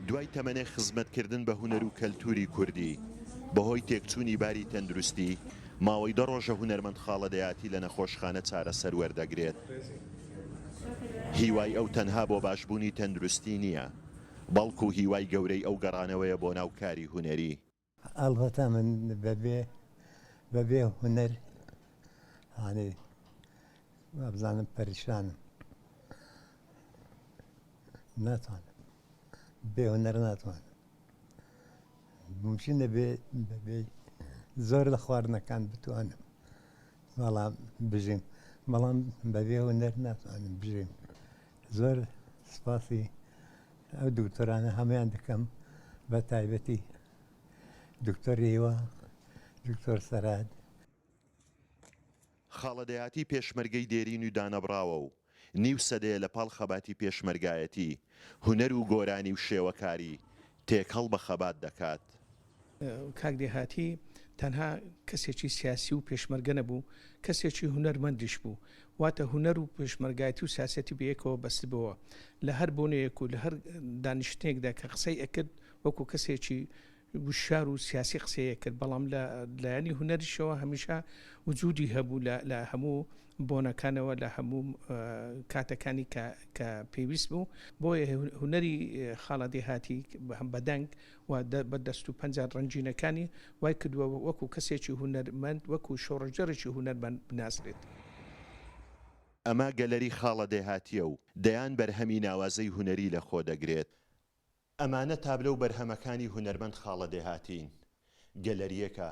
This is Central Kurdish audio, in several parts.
دوای تەمەنێک خزمەتکردن بە هونەر و کەلتووری کوردی، بەهۆی تێکچوونی باری تەندروستی، ماوەی دە ڕۆژە هونەرمەند خاڵە دەیاتی لە نەخۆشخانە چارەسەر وەردەگرێت. هیوای ئەو تەنها بۆ باشبوونی تەندروستی نییە، بەڵکو هیوای گەورەی ئەو گەڕانەوەیە بۆ ناو کاری هونەری. ئەڵبەتە من بەبێ بەبێ هونەر یانی وابزانم پەریشانم ناتوانم بێ هونەر ناتوانم ممکنە بێ بەبێ زۆر لە خواردنەکان بتوانم بەڵام بژیم بەڵام بەبێ هونەر ناتوانم بژیم زۆر سپاسی ئەو دکتۆرانە هەموویان دەکەم بە تایبەتی دکتۆر هیوا دکتۆر سەراد. خاڵە دەیاتی پێشمەرگەی دێرین و دانەبڕاوە و نیو سەدەیە لە پاڵ خەباتی پێشمەرگایەتی، هونەر و گۆرانی و شێوەکاری تێکەڵ بە خەبات دەکات. کاک دێهاتی تەنها کەسێکی سیاسی و پێشمەرگە نەبوو، کەسێکی هونەرمەندیش بوو. واتە هونەر و پێشمەرگایەتی و سیاسەتی بەیەکەوە بەستبۆوە. لە هەر بۆنەیەک و لە هەر دانیشتنێکدا کە قسەی ئەکرد وەکو کەسێکی وشیار و سیاسی قسەی ئەکرد، بەڵام لە لایەنی هونەریشەوە هەمیشە وجودی هەبوو لە لە هەموو بۆنەکانەوە لە هەموو کاتەکانی کە کە پێویست بوو. بۆیە هونەری خاڵە دێهاتی بە دەنگ و بە دەست و پەنجە ڕەنگینەکانی وای کردووە وەکو کەسێکی هونەرمەند، وەکو شۆڕشگێڕێکی هونەرمەند بناسرێت. ئەمە گەلەری خاڵە دێهاتییە و دەیان بەرهەمی ناوازەی هونەری لەخۆ دەگرێت. ئەمانە تابلۆ و بەرهەمەکانی هونەرمەند خاڵە دێهاتین. گەلەرییەکە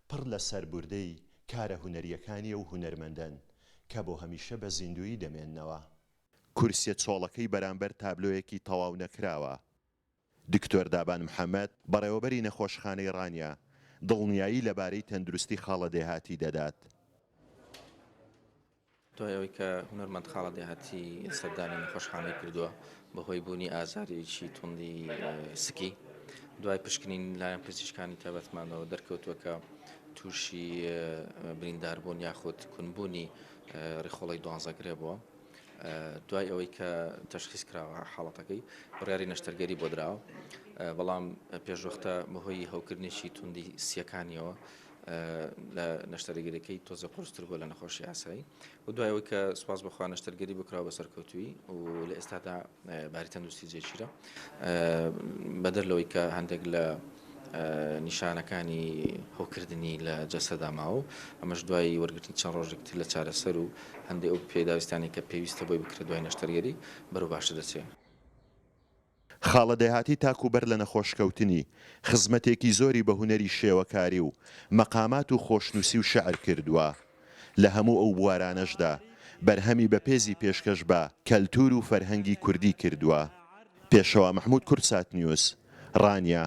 پڕ لە سەربوردەی کارە هونەرییەکانی ئەو هونەرمەندەن کە بۆ هەمیشە بە زیندوویی دەمێننەوە. کورسیە چۆڵەکەی بەرامبەر تابلۆیەکی تەواو نەکراوە. دکتۆر دابان محەمەد، بەڕێوەبەری نەخۆشخانەی ڕانیە، دڵنیایی لەبارەی تەندروستی خاڵە دێهاتی دەدات. دوای ئەوەی کە هونەرمەند خاڵە دێهاتی سەردانی نەخۆشخانەی کردووە بەهۆی بوونی ئازارێکی توندی سکی، دوای پشکنین لایەن پزیشکانی تایبەتمانەوە دەرکەوتووە کە تووشی برینداربوون یاخود کونبوونی ڕیخۆڵەی دوانزەگرێ بووە. دوای ئەوەی کە تەشخیس کراوە حاڵەتەکەی بڕیاری نەشتەرگەری بۆ دراوە بەڵام پێشوەختە بەهۆی هەوکردنێکی توندی سیەکانیەوە لە نەشتەرگەریەکەی تۆزە قورستر بووە لە نەخۆشی ئاسایی و دوای ئەوەی کە سوپاس بەخوا نەشتەرگەری بکراوە بە سەرکەوتووی و لە ئێستادا باری تەندروستی جێگیرە بەدەر لەوەی کە هەندێک لە نیشانەکانی هەوکردنی لە جەستەدا ماوە و ئەمەش دوای وەرگرتنی چەند ڕۆژێک تر لە چارەسەر و هەندێک ئەو پێداویستانەی کە پێویستە بۆی بکرێت دوای نەشتەرگەری بەرەو باشتر دەچێت. خاڵە دێهاتی تاکو بەر لە نەخۆشکەوتنی، خزمەتێکی زۆری بە هونەری شێوەکاری و مەقامات و خۆشنووسی و شیعر کردووە. لە هەموو ئەو بوارانەشدا بەرهەمی بەپێزی پێشکەش بە کەلتوور و فەرهەنگی کوردی کردووە. پێشەوا مەحموود کوردساتنیوز، ڕانیە.